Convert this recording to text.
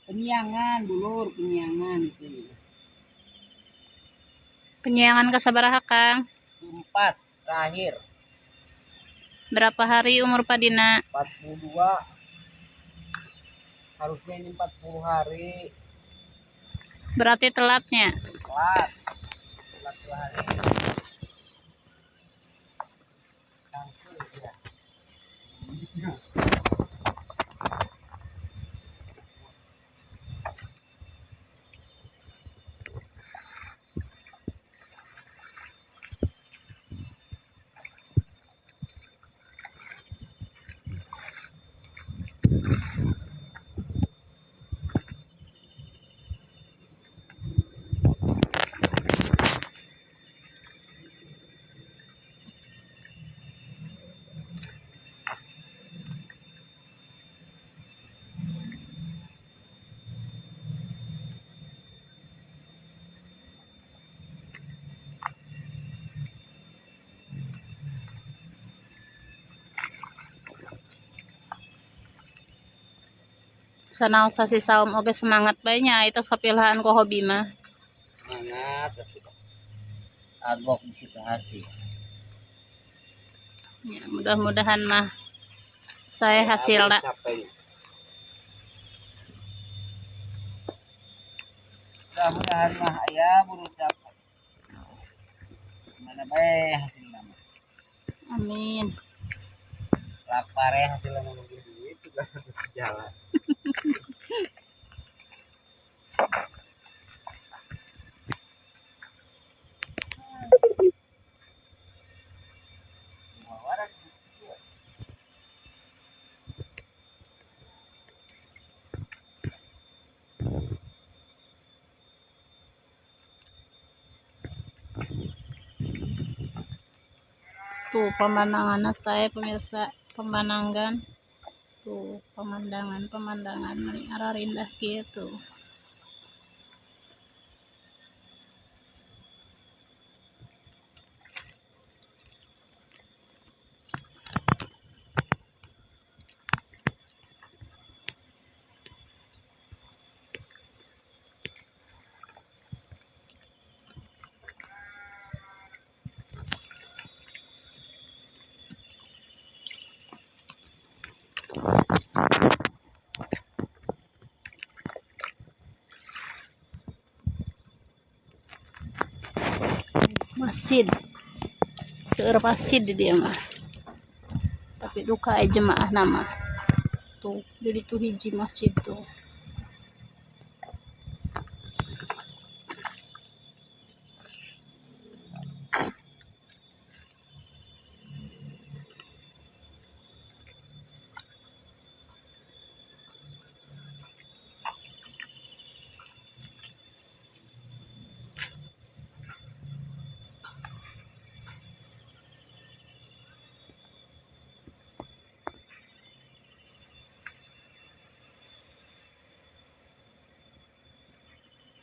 Penyiangan dulur, penyiangan itu. Penyiangan ka sabaraha, Kang? 4 terakhir. Berapa hari umur padina? 42. Harusnya ini 40 hari. Berarti telatnya? Telat. Telat 2 hari. Tangkul ya. Sanaos sa si Saum oge semangat bae nya itu kapilhan ko hobi mah. Semangat agok di situ hasil. Ya, mudah-mudahan mah saya Ya, hasilna. Mudah-mudahan mah aya buru capek. Mana bae hasilna mah. Amin. Lapare hasilna mah duit juga jalan. Tuh pemandangannya saya pemirsa, pemandangan tuh, pemandangan meni ararindah gitu. Masjid, seueur masjid di dieu mah, tapi duka aya jemaah nama tuh jadi tuh hiji masjid tuh.